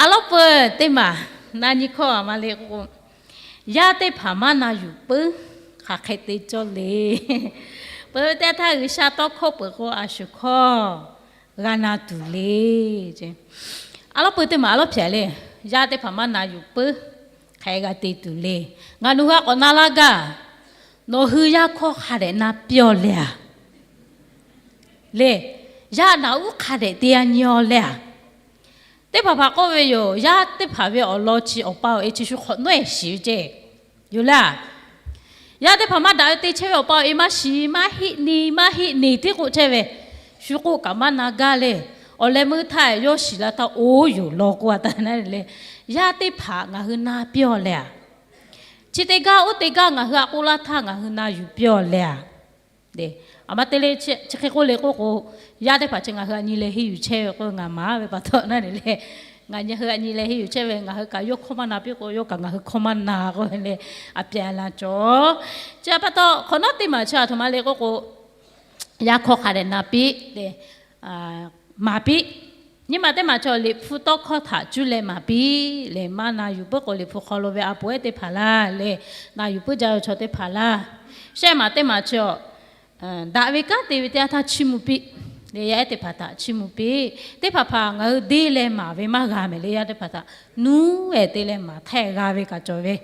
A lawˉ peuˬ teˇ maˬ na nyi hkawˇ a ma le k'o, yaˇ teˇ hpaˍ maˇ na yuˬ puiˉ hk'aˬ hk'e te cawˇ le. Peuˬ ve teˇ htaˇ G'uiˬsha tawˇ hkawˇ peuˬ k'o, a shu hkawˇ g'a na tuˬ le. A lawˉ peuˬ teˇ maˬ a lawˉ hpehꞈ le. Yaˇ teˇ hpaˍ maˇ na yuˬ puiˉ hk'aˬ hk'e g'a te tuˬ le. Ngaˬ nawˬ hui a k'awꞈ na laˇ gaˇ. Nawˬ hui yaˇ hkawˇ hk'a dehꞈ na piˇ-aw leh a le, yaˇ naꞈ uˉ hk'a dehꞈ te-a nyi-aw leh a. Teˇ hpaˍ hpaˍ k'oˆ ve yoˬ. Yaˇ teˇ hpaˍ ve awˬ lawn chi awˬ pa awˬ e chi shu hk'awꞈ nawˉ eˬ shiˍ ve ceˇ yoˬ laˇ. Yaˇ teˇ hpaˍ maˇ daꞈ ve te chehˇ ve awˬ pa awˬ e maˇ shiˍ, maˇ heˆ ni, maˇ heˆ ni tiˉ k'oˆ chehˇ ve, shu k'oˆ kaꞈ maˇ na gaˇ le. Awˬ leh meuˇ htaˇ yawˇ shiˍ la htaˇ oˇ yoˬ law k'oˆ a taˍ na le. Yaˇ teˇ hpaˍ ngaˬ hui na piˇ-aw leh a. Chi te gaˇ oˇ te gaˇ ngaˬ hui a k'oˆ laˇ htaˇ ngaˬ hui na yuˬ piˇ-aw leh a. A ma te le, chi hk'e k'oˆ le k'oˆ k'o, yaˇ teˇ hpaˍ chi ngaˬ hui a nyi leh henˇ yuˬ chehˇ ve k'oˆ ngaˬ maˍ ve pa taw na le. Ngaˬ nyi hui a nyi leh henˇ yuˬ chehˇ ve, ngaˬ hui kaꞈ yawˇ hkawˇ maˇ na piˇ k'o, yawˇ kaꞈ ngaˬ hui hkawˇ maˇ na k'oˆ ve le, a pyaꞈ la cawˬ. Chi pa taw hk'awꞈ nawˉ teˇ maˬ chi a htoꞈ ma le k'oˆ k'o, yaˇ hkawˇ hk'a dehꞈ na piˇ le, maˍ piˇ. Nyi ma teˇ maˬ chi Liꞈ hpu tawˇ hkawˇ htaꞈ cuˇ leh maˍ piˇ le, maˇ na yuˬ puiˉ k'o Liꞈ hpu hk'aw lo ve a poˍ ehˉ teˇ hpaˍ laˇ le, na yuˬ puiˉ jaˇ ve chaw teˇ hpaˍ laˇ. Shehˆ maˬ teˇ maˬ chi daꞈ ve kanˉ te ve teˇ yanˇ htaˇ chiˇ mvuh piˇ le, yaˇ ehˉ teˇ hpaˍ htaꞈ chiˇ mvuh piˇ. Teˇ hpaˍ hpaˍ ngaˬ hui deˇ leh maˍ ve maˇ g'a mehˍ le, yaˇ teˇ hpaˍ htaꞈ nuˉ ehˍ te leh maˍ htaˇ g'a ve kaꞈ cawˬ ve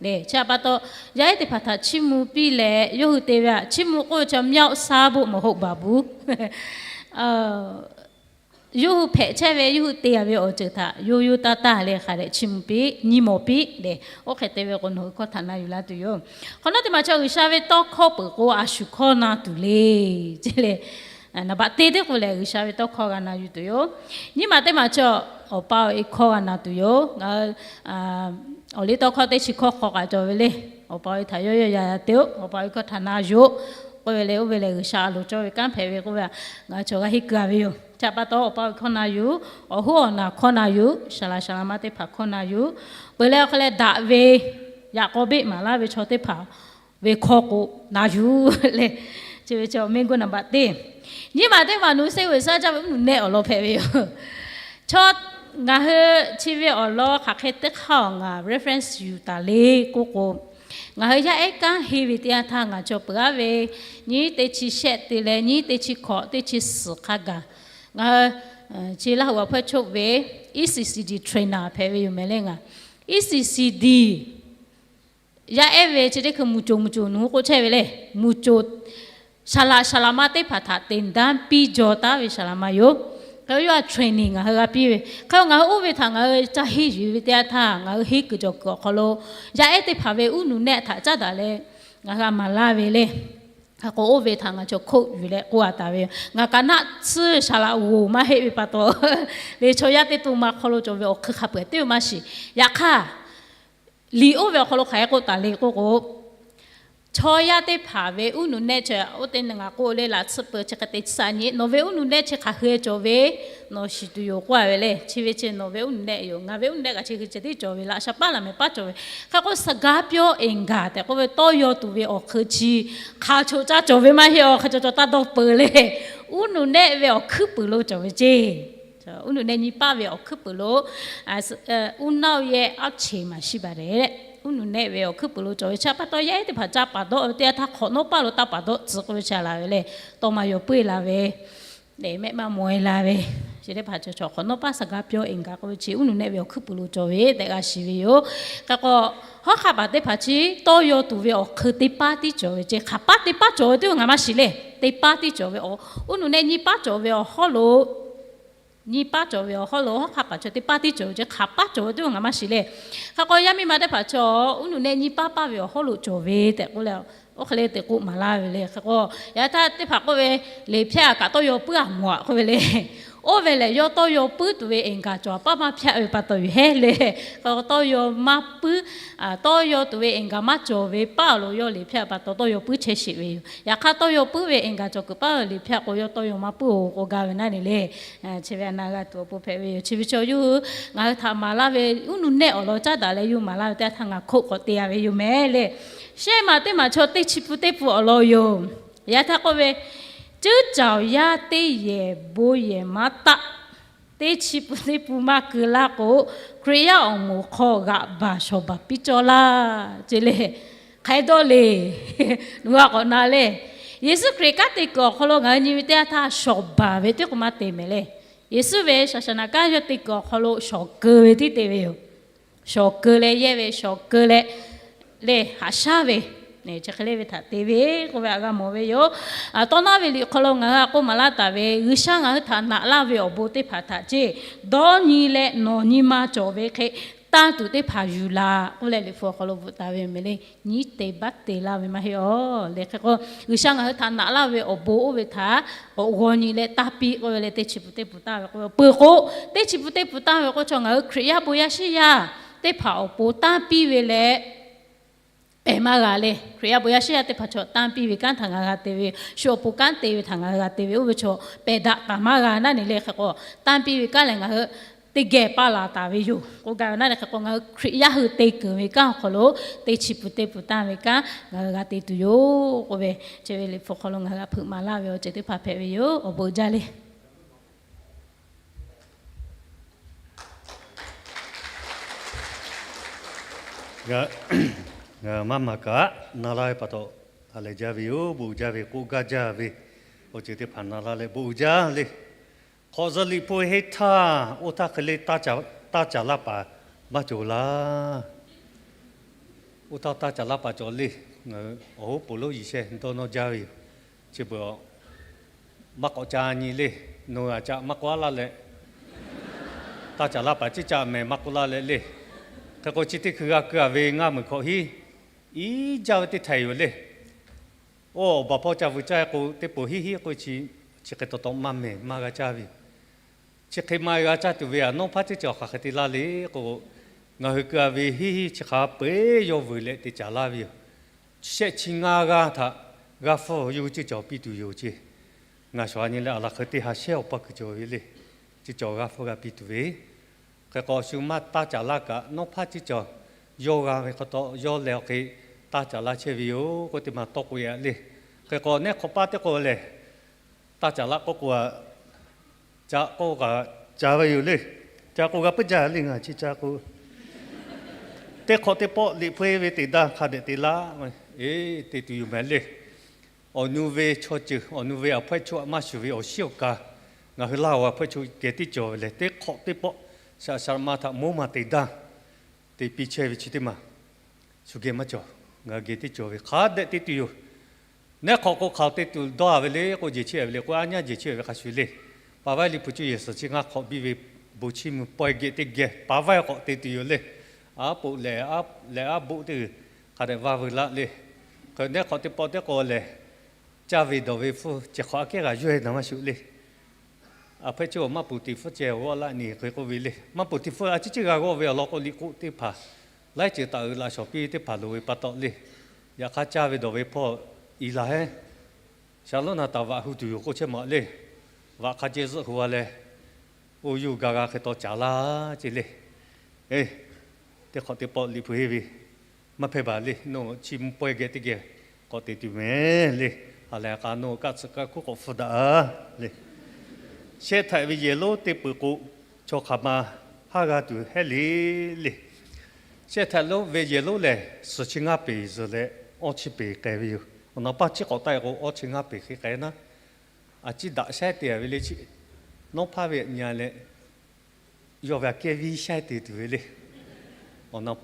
le. Chi pa taw yaˇ ehˉ teˇ hpaˍ htaꞈ chiˇ mvuh piˇ leh yawˇ hui te ve a, chiˇ mvuh k'oˆ ve chi မြောက်စားဖို့မဟုတ်ပါဘူး Yawˇ hui hpehꞈ chehˇ ve yawˇ hui te-a ve awˬ ceuˬ htaꞈ yawˇ yawˇ taˇ taˇ leh hk'a dehꞈ chiˇ mvuh piˇ, nyi mawˬ piˇ le. Oˇ hk'e te ve k'o nawˬ hui hkawˇ htaꞈ na yuˬ laˇ tuˬ yoˬ. Hk'awꞈ nawˉ teˇ maˬ chi G'uiˬsha ve tawˇ hkawˇ peuˬ k'o a shu hkawˇ na tuˬ le. Ceˇ le, naˍ baꞈ te teˇ k'o lehˬ G'uiˬsha ve tawˇ hkawˇ g'a na yuˬ tuˬ yoˬ. Nyi ma teˇ maˬ chi awˬ pa awˬ e hkawˇ g'a na tuˬ yoˬ. Ngaˬ hui awˬ liˇ tawˇ hkawˇ teˇ chi hkawˇ hk'aw kaꞈ cawˬ ve le. Awˬ pa awˬ e htaꞈ yawˇ yawˇ yaꞈ yaꞈ te-oˆ, awˬ pa awˬ e hkawˇ htaꞈ na yuˬ-oˆ k'oˆ ve le. Oˇ ve lehˬ G'uiˬsha a loˍ cawˇ ve kanˉ hpehꞈ ve k'oˆ ve a, ngaˬ hui chaw g'a henˇ keu-a ve yoˬ. Hk'e pa taw, awˬ pa ve hkawˇ na yuˬ, awˬ hoˉ awˬ naˬ hkawˇ na yuˬ, saˍ laꞈ saˍ laꞈ ma teˇ hpaˍ hkawˇ na yuˬ, peuˬ leh awˬ hk'e leh daꞈ ve, yaꞈ k'aw beˆ maˍ laˇ ve chaw teˇ hpaˍ ve hkawˇ k'o na yuˬ leh, chi ve chaw mehˆ g'uˇ naˍ baꞈ teˇ nyiˇ maˬ teˇ maˬ nuˇ seˇ g'uiˬ shaˉ jaˇ ve uˉ nuˬ nehˆ awˬ lawn hpehꞈ ve yoˬ. Chaw ngaˬ hui chi ve awˬ lawn hk'aˬ hk'e teˇ hk'aˇ awˬ ngaˬ reference yuˬ taˍ le k'oˆ k'o, ngaˬ hui yaˇ ehˉ kanˉ henˇ ve teˇ yanˇ htaˇ ngaˬ cawˬ peuˬ aˉ ve nyiˇ teˇ chi shehˆ te leh nyiˇ teˇ chi hkawꞈ teˇ chi suhˍ hk'a gaˬ, ngaˬ hui chi Laˇ huˍ awˬ hpfuhˇ choˆ ve E C C D trainer hpehꞈ ve yoˬ mehˍ le. Ngaˬ E C C D yaˇ ehˉ ve chi teˇ hkui muˬ coˬ muˬ coˬ nuˬ k'oˆ chehˇ ve le. Muˬ coˬ saˍ laꞈ saˍ laꞈ ma teˇ hpaˍ htaꞈ သင်တန်း piˇ jaw taˉ ve saˍ laꞈ ma yoˬ. Hk'e yawˇ a training ngaˬ hui g'a piˇ ve, hk'e ngaˬ hui oˇ ve htaꞈ ngaˬ hui ca henˇ yuˬ ve teˇ yanˇ htaˇ ngaˬ hui henˇ kuiˬ cawˬ kuiˬ awˬ hk'aw lo yaˇ ehˉ teˇ hpaˍ ve uˉ nuˬ nehˆ htaꞈ caˉ daꞈ leh ngaˬ hui a maˍ laˇ ve le. Hk'e k'o oˇ ve htaꞈ ngaˬ cawˬ hk'oˆ yuˬ leh k'oˆ a taˍ ve yoˬ. Ngaˬ kaꞈ naˆ tsuhˇ saˍ laꞈ g'oˍ maˇ heˆ ve pa taw, ve chaw yaˇ teˇ to ma hk'aw lo cawˬ ve awˬ hk'ui hk'a peu-eˬ teˇ maˇ shiˍ. Yaꞈ hk'aˇ, liꞈ oˇ ve awˬ hk'aw lo hk'aˬ hk'e k'oˆ taˍ le k'oˆ k'o, chaw yaˇ teˇ hpaˍ ve uˉ nuˬ nehˆ chi oˇ teˇ ngaˬ k'oˆ le laꞈ tsuhˇ peuˬ chi hk'e te tsuhˇ nyi, nawˬ ve uˉ nuˬ nehˆ chi hk'aˬ hk'e cawˬ ve nawˬ shiˍ tuˬ yoˬ k'oˆ a ve le. Chi ve chi nawˬ ve uˉ nuˬ nehˆ yoˬ. Ngaˬ ve uˉ nuˬ nehˆ kaꞈ chi hk'e ceh tiˉ cawˬ ve laꞈ sha paˉ laꞈ mehˍ paˉ cawˬ ve. Hk'e k'o စကားပြောအင်္ဂါ tehꞈ k'oˆ ve tawˇ yaw tuˬ ve awˬ hk'ui chi hk'a choˬ caˇ cawˬ ve maˇ heˆ. Awˬ hk'e cawˬ cawˬ taˇ dawˇ peuˬ le. Uˉ nuˬ nehˆ ve awˬ hkuiˉ puiˍ lo cawˬ ve ceˇ. Uˉ nuˬ nehˆ nyi paˇ ve awˬ hkuiˉ puiˍ lo, uˉ naˆ yehˆ aˉ cheˍ maˍ shiˍ baˬ leh, uˉ nuˬ nehˆ ve awˬ hkuiˉ puiˍ lo cawˬ ve chi pa taw yaˇ ehˉ teˇ hpaˍ ca paˍ dawˆ ve teˇ yanˇ htaˇ hk'awꞈ nawˉ paˇ lo taˇ paˍ dawˆ tcuh k'oˆ ve chi laˬ ve le. Tawˇ maˇ yaw puiˉ la ve, mehˆ maˇ mawˬ e la ve, chi teˇ hpaˍ chaw chaw hk'awꞈ nawˉ paˇ စကားပြောအင်္ဂါ k'oˆ ve chi uˉ nuˬ nehˆ ve awˬ hkuiˉ puiˍ lo cawˬ ve tehꞈ g'a shiˍ ve yoˬ. Hk'e k'o, hawˉ hk'aˆ paˍ teˇ hpaˍ chi tawˇ yaw tuˬ ve awˬ hk'ui teˇ paˉ tiˉ cawˬ ve ceˇ. Hk'aˬ paˉ teˇ paˉ cawˬ ve teˇ g'aˇ ngaˬ maˇ shiˍ le. Teˇ paˉ tiˉ cawˬ ve awˬ, uˉ nuˬ nehˆ nyi paˉ cawˬ ve awˬ hawˉ lo, nyi paˉ cawˬ ve awˬ hawˉ lo hawˉ hk'aˆ paˍ chaw teˇ paˉ tiˉ cawˬ ve ceˇ. Hk'aˬ paˉ cawˬ ve teˇ g'aˇ ngaˬ maˇ shiˍ le. Hk'e k'o yaˇ miˇ ma teˇ hpaˍ chaw uˉ nuˬ nehˆ nyi paˉ paˇ ve awˬ hawˉ lo cawˬ ve tehꞈ k'oˆ leh, oˇ hk'e le te k'oˆ maˍ laˇ ve le. Hk'e k'o, yaꞈ htaˇ teˇ hpaˍ k'oˆ ve, liꞈ hpyaˇ kaꞈ tawˇ yaw puiˉ a mawˬ a k'oˆ ve le. Oˇ ve lehˬ yawˇ tawˇ yaw puiˉ tuˬ ve အင်္ဂါ cawˬ a paˇ maˇ hpyaˆ ve pa taw yuˬ hehˉ le. Hk'e k'o tawˇ yaw maˇ puiˉ, tawˇ yaw tuˬ ve အင်္ဂါ maˇ cawˬ ve paˇ lo yawˇ liꞈ hpyaˇ pa taw tawˇ yaw puiˉ chehˇ sheˍ ve yoˬ. Yaꞈ hk'aˇ tawˇ yaw puiˉ ve အင်္ဂါ cawˬ kuiˬ paˇ liꞈ hpyaˇ k'o yawˇ tawˇ yaw maˇ puiˉ-oˬ k'oˆ gaˇ ve naˉ ne le. Chi ve a na g'a tuˬ awˬ pon hpehꞈ ve yoˬ. Chi ve chaw yawˇ hui ngaˬ hui htaꞈ maˍ laˇ ve uˉ nuˬ nehˆ awˬ lawn caˉ daꞈ leh yawˇ hui maˍ laˇ ve teˇ yanˇ htaˇ ngaˬ hk'oˆ k'awꞈ te a ve yoˬ mehˍ le. Shehˆ maˬ teˇ maˬ chaw teˇ chi pun teˇ pun awˬ lawn yoˬ. Yaꞈ htaˇ k'oˆ ve, cuˉ caoˬ yaˇ teˇ yehˬ bon yehˬ maˇ taˆ, teˇ chi pun teˇ pun maˇ keu laˇ k'o, Hkriꞈ yaˇ awˬ moˍ hk'aw g'aꞈ baˬ shawˍ baˬ piˇ cawˇ laˇ ce le. Hk'aˬ hk'e dawˇ le. Nawˬ hui a k'awꞈ na le. Yeˍsuˆ Hkriꞈ kanˉ te kuiˬ awˬ hk'aw lo ngaˬ hui nyi ve teˇ yanˇ htaˇ shawˍ baˬ ve teˇ k'o maˇ te mehˍ le. Yeˍsuˆ ve shaˍ shaˍ naˍ kanˉ yawˇ te kuiˬ awˬ hk'aw lo shawˍ keu ve tiˉ te ve yoˬ. Shawˍ keu leh yehˇ ve shawˍ keu leh, le haꞈ shaˉ ve, chi hk'e le ve htaꞈ te ve k'oˆ ve htaꞈ g'a mawˬ ve yoˬ. Tawˇ naˉ ve liꞈ hk'aw lo ngaˬ hui a k'oˆ maˍ laˇ taˍ ve, G'uiˬsha ngaˬ hui htaꞈ naꞈ laˇ ve awˬ bon teˇ hpaˍ htaꞈ ceˇ, dawˇ nyi leh nawˬ nyi ma cawˬ ve hk'e tanˇ tuˬ teˇ hpaˍ yuˬ laˬ k'oˆ leh liꞈ hpu awˬ hk'aw lo bvuhꞈ taˍ ve yoˬ mehˍ le. Nyiˉ te baˆ te laˇ ve maˇ heˆ-oˬ le. Hk'e k'o, G'uiˬsha ngaˬ hui htaꞈ naꞈ laˇ ve awˬ bon oˇ ve htaꞈ k'awꞈ g'aw nyi leh tanˇ piˇ k'oˆ ve leh teˇ chi pun teˇ pun tanˇ ve k'oˆ ve peuˬ k'o, teˇ chi pun teˇ pun tanˇ ve k'o chaw ngaˬ hui Hkriꞈ yaˇ bon yaˇ shiˉ yaˇ teˇ hpaˍ awˬ pon tanˇ piˇ ve leh pehˬ maˇ g'a le. Hkriꞈ yaˇ bon yaˇ shiˉ yaˇ teˇ hpaˍ chaw tanˇ piˇ ve kanˉ htaꞈ ngaˬ hui g'a te ve, shu awˬ pon kanˉ te ve htaꞈ ngaˬ hui g'a te ve oˇ ve chaw pehˬ daꞈ taˍ maˇ g'a naˉ ne le. Hk'e k'o, tanˇ piˇ ve kanˉ lehˬ ngaˬ hui teˇ geh paˇ la taˍ ve yoˬ k'oˆ gaˇ ve naˉ ne. Hk'e k'o, ngaˬ hui Hkriꞈ yaˇ hui te keunˍ ve kanˉ awˬ hk'aw lo teˇ chi pun teˇ pun tanˇ ve kanˉ ngaˬ hui g'a te tuˬ yoˬ k'oˆ ve, chi ve liꞈ hpu hk'aw lo ngaˬ hui g'a hpeuꞈ maˍ laˇ ve awˬ ceuˬ teˇ hpaˍ hpehꞈ ve yoˬ. Awˬ bon uiˍ jaˇ le. Ngaˬ maˇ maˍ kaꞈ na laˇ ve pa taw, ha lehˬ jaˇ ve yoˬ. Bon uiˍ jaˇ ve k'oˆ gaˇ jaˇ ve awˬ ceuˬ teˇ hpaˍ na laˇ leh bon uiˍ jaˇ le. Hk'awꞈ zuhꞈ liꞈ hpu henˇ htaˇ oˇ htaˇ hk'e le taˇ caˍ laˇ paˍ maˇ cawˬ laˇ. Oˇ htaˇ taˇ caˍ laˇ paˍ cawˬ le. Ngaˬ hui awˬ hoˉ poˬ lonˉ yiˬ sheh dawˇ nawˇ jaˇ ve yoˬ. Chi beuꞈ maˇ k'awꞈ ca nyi le. Nawˬ a caꞈ maˇ k'oˆ laˇ leh, taˇ caˍ laˇ paˍ ciˉ caꞈ mehˍ maˇ k'oˆ laˇ leh le. Hk'e k'o chi teˇ hkui g'a keu a ve ngaˇ meuˬ hkawꞈ hiˉ iˉ jaˇ ve teˇ htaiˍ yoˬ le. Oˇ awˬ baˬ hpawˇ ca vuiˬ caˇ k'o teˇ poˬ hiˉ hiˉ k'oˆ ve chi, chi hk'e taw taw maˇ mehˍ maˇ g'a caˇ ve yoˬ. Chi hk'e maˇ g'a caˇ tuˬ ve a nawˉ hpaˉ teˇ ceuˬ awˬ hk'aˬ hk'e te laˇ le k'o, ngaˬ hui keu a ve hiˉ hiˉ chi hk'a peu-eˬ yawˇ vuiˬ leh te caˍ laˇ ve yoˬ. Shehˆ chi ngaˇ g'aˇ htaꞈ g'aˇ hpfuhˇ yawˇ hui ceuˬ cawˬ piˇ tuˬ yoˬ ce. Ngaˬ shawˍ a nyi leh a laˬ hk'e teˇ ha shehˉ awˬ paˇ kuiˬ cawˬ ve le. Chi cawˬ g'a hpfuhˇ g'a piˇ tuˬ ve. Hk'e k'o shu maˇ taˇ caˍ laˇ kaꞈ, nawˉ hpaˇ chi cawˬ yawˇ g'a ve hk'aw taw yawˇ leh awˬ hk'e taˇ caˍ laˇ chehˇ ve yoˬ k'oˆ teˇ maˬ tawˇ k'oꞈ e le. Hk'e k'o neˉ hk'awꞈ paˇ teˇ k'o lehˬ, taˇ caˍ laˇ k'oˆ k'o, ca k'oˆ kaꞈ ca ve yoˬ le. Ca k'o g'a puiˉ jaˇ le ngaˬ chi ca k'o. Teˇ hk'awꞈ teˇ pawˆ liꞈ hpu e ve teꞈ daˇ hk'a dehꞈ te laˇ, e, te tuˬ yoˬ mehˍ le. Awˬ nu ve chaw ceuˬ, awˬ nu ve awˬ hpawehˇ chaw a maˇ shuˍ ve awˬ shiˉ awˬ ka, ngaˬ hui Laˇ huˍ awˬ hpawehˇ chaw geh teˇ cawˬ ve lehˬ, teˇ hk'awꞈ teˇ pawˆ shaꞈ shaꞈ ma htaꞈ mawˉ ma te daˇ, te piˇ chehˇ ve chi teˇ maˬ shu geh maˇ cawˬ. Ngaˬ hui geh teˇ cawˬ ve hk'a dehꞈ te tuˬ yoˬ. Neˉ hk'awꞈ k'o hk'aˬ te tuˬ dawˇ a ve le k'o, jeˬ chehˇ ve le k'o, aˉ nyaˇ jeˬ chehˇ ve hk'a shuˍ le. Pa vaiˇ liꞈ hpu cuˇ yehˬ suhˍ chi ngaˇ hk'awꞈ biˇ ve bon chiˇ mvuh pawehˇ geh teˇ geh pa vaiˇ k'awꞈ te tuˬ yoˬ le. Aˉ poꞈ lehˬ, lehˬ aˉ boˆ teˇ g'uiˬ hk'a dehꞈ vaˇ veu laˇ le. Hk'e neˉ hk'awꞈ teˇ pawˆ teˇ k'o lehˬ, caˇ ve dawˬ ve hpfuhˇ ceh hk'awꞈ aꞈ kehˉ g'a yawˇ e naˍ maˇ shuˍ le. A hpehꞈ chi awˬ maˇ puˍ tiˍ hpfuhˇ ceh g'awˇ laˆ nyi hk'e k'oˆ ve le. Maˇ puˍ tiˍ hpfuhˇ a ciˉ ciˉ g'a g'awˇ ve awˬ lawn k'o, liꞈ k'oˆ teˇ hpaˍ laiˉ ceuˬ taˍ uiˍ laꞈ shawˍ piˇ ve teˇ hpaˍ loˍ ve pa taw le. Yaꞈ hk'aˇ caˇ ve dawˬ ve hpawˇ i laˬ heˉ, shaˍ lonˉ naˍ taˍ vaꞈ hu tuˬ yoˬ k'oˆ chehˇ maˬ le. Vaꞈ hk'a ceh zuhˆ hu a leh, oˇ yuˇ ga g'a hk'e taw caˍ laˇ ce le. E, teˇ hk'awꞈ teˇ pawˆ liꞈ hpu henˇ ve maˇ hpehˇ baˬ le. Nawˬ chi mvuh pawehˇ geh teˇ geh k'awꞈ te tuˬ mehˍ le. Ha lehˬ k'a nawˬ kaˆ tsuhꞈ kaˆ hkuˉ k'awꞈ hpfuhˇ daꞈ le. Shehˆ htaiꞈ ve yehˬ lonˉ teˇ peuˬ k'o, chaw hk'aˬ ma haˉ g'a tuˬ hehˉ le le. Shehˆ htaiꞈ lonˉ ve yehˬ lonˉ lehˬ, suhˍ chi ngaˇ peˍ zuhˬ leh awˇ chi peˍ k'ai ve yoˬ. Awˬ naˍ paˇ chi k'awꞈ taˆ e k'o, awˇ chi ngaˇ peˍ hk'e k'ai naˉ, a ciˉ daꞈ shaiˉ te ve le chi. Nawˉ hpaˇ ve nyi leh, yawˇ ve aꞈ kehˉ viˉ shaiˉ te tuˬ ve le. Awˬ naˍ paˇ